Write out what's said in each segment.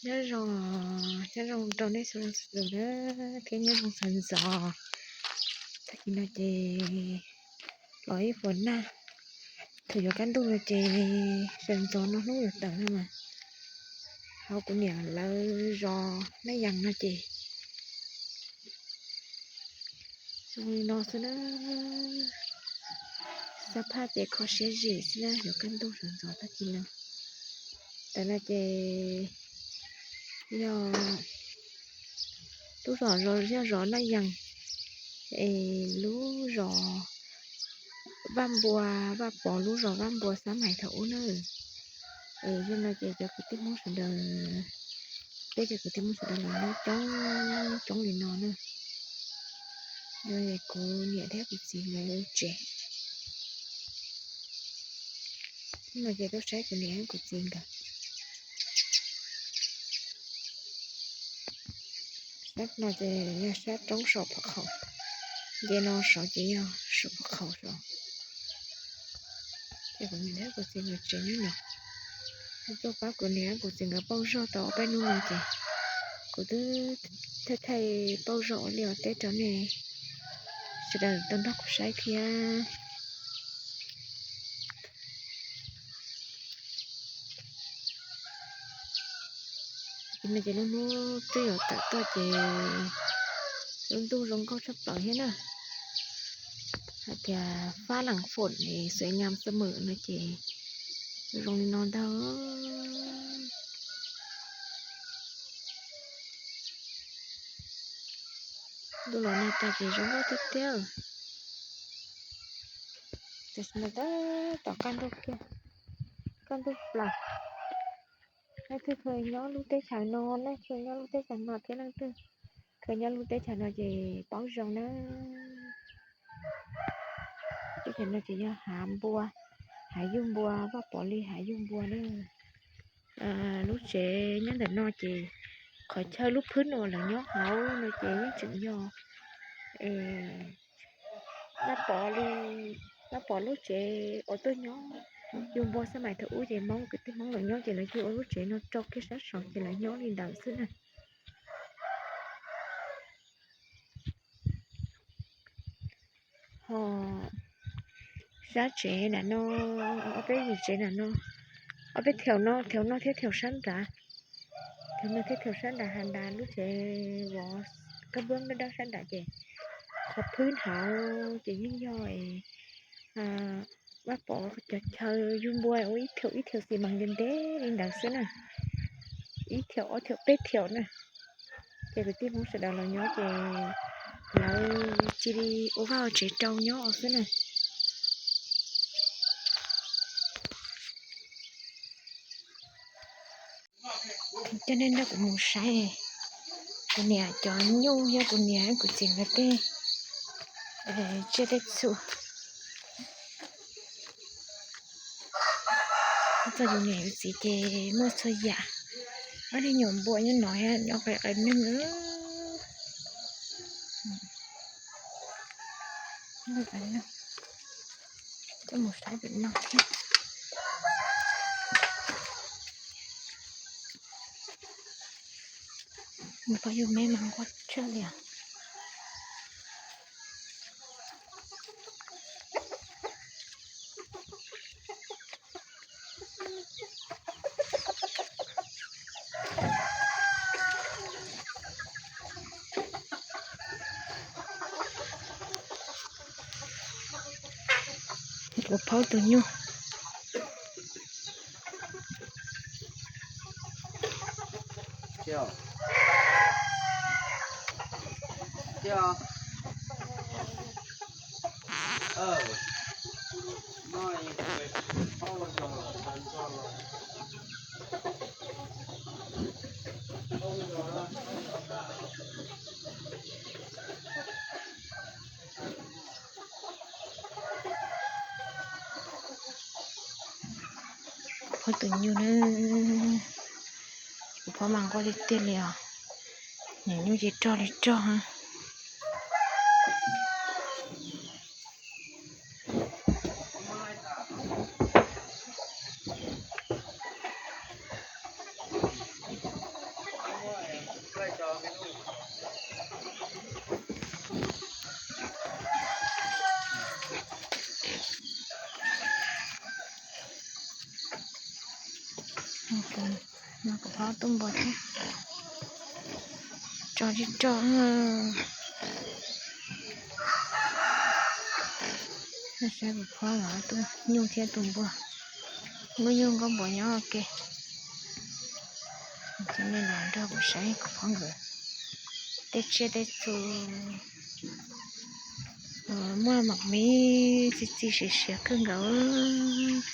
Nyob zoo, nyob zoo rau nej txhua leej txhua tus na, thiab nyob zoo sawv ntxov. Tag kis no ces los ib puas nag, thaum yuav kaj ntug no ces sawv ntxov no hnub yuav tawm no mas, hauv kuv niam lawv zos Naj Yees no ces zoo li no xwb na. Xab phaj ces kho siab zim xwb na, yuav kaj ntug sawv ntxov tag kis no. Tam no ces yog lub zos, yog zos Naj Yees, es lub zos Vaj Npua, Vaj Pov lub zos Vaj Npua xab mais thaum ub na. Es yog no ces cov kwv tij Hmoob sawv daws, peb cov kwv tij Hmoob sawv daws los nyob coob coob li no na. Yog kuv niam thiab kuv txiv nkawd tsev. No ces tuaj saib kuv niam kuv txiv nkawd. Sab no ces yog sab roob saum phov qhaum, nce no saud ces yog saum phov qhaum saud. Ces kuv niam thiab kuv txiv nkawd tsev nyob no. Kuv tuaj pab kuv niam kuv txiv nkawd pauj zog tau ob peb hnub no ces kuv twb thaij thaij pauj zog ua liaj ua teb rau nej sawv daws tau nrog kuv saib thiab. Ces no ces lub hnub twb yuav tawm tuaj ces lub ntuj zoo nkauj tshaj plaws thiab na. Hais tias fab lam foom es xuav nyam xab mem no ces zoo li no ntag. Ntuj los nag tag ces zoo nkauj tiag tiag. Tam sim no tab tom kaj ntug kiag, kaj ntug plaws. Leej twg kheev nyob lub teb chaws no, leej twg nyob lub teb chaws no thiab leej twg kheev nyob lub teb chaws no ces paub zoo na. Teb chaws no ces yog hav npua, hav yug npua, Vaj Pov li hav yug npua na. Lub tsev nyob ntawm no ces qhov chaw lub phwb no lawv nyob hauv no ces yeej tseem yog Vaj Pov li, Vaj Pov lub tsev uas tuaj nyob yug npua xab mais thaum ub ces Hmoob, kwv tij Hmoob lawv nyob ces lawv cia ua lub tsev no rau kiag sab saud ces lawv nyob li ntawd xwb na. Ho sab tsev nram no, ob peb yim tsev nram no, ob peb theem no, theem no thiab theem sab nrad, theem no thiab theem sab nrad, hav nrad lub tsev vov kab npuab dawb dawb sab nrad ces qhov phwb hauv ces yeej yog Vaj Pov cov chaw yug npua ua ib theem ib theem xi mas ntev ntev li ntawd xwb na, ib theem ob theem peb theem na. Ces kwv tij Hmoob sawv daws los nyob ces lawv cia li ua vaj ua tsev rau nyob xwb na. Coj nej nrog kuv mus saib kuv niam cov nyuj thiab kuv niam kuv txiv nkawd tej tsiaj tej txhu. Txog yus niam yus txiv ces muaj txhua yam, ob niag nyuam npua nyob no nyob qis qis neeg. Coj mus saib pem no thiab. Nws pom yus me mas nquag tshaj li os. Kuv phaub tus nyuj. Phaub tus nyuj na, kuv phaub mas nquag tiag tiag li os. Nyuam nyuj ces rog li rog. Tus no kuv phob tus npua thiab. Tso tsis tso. Saib kuv phob los tus nyuj thiab tus npua. Muaj nyuj nkauj npua nyob ua ke. Ces nej los nrog kuv saib kuv phob nkawd tej tsiaj tej txhu. Muaj mam miv txi txi siav siav kawg nkaus.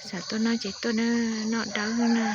Xav tuaj noj ces tuaj na, noj dawb na.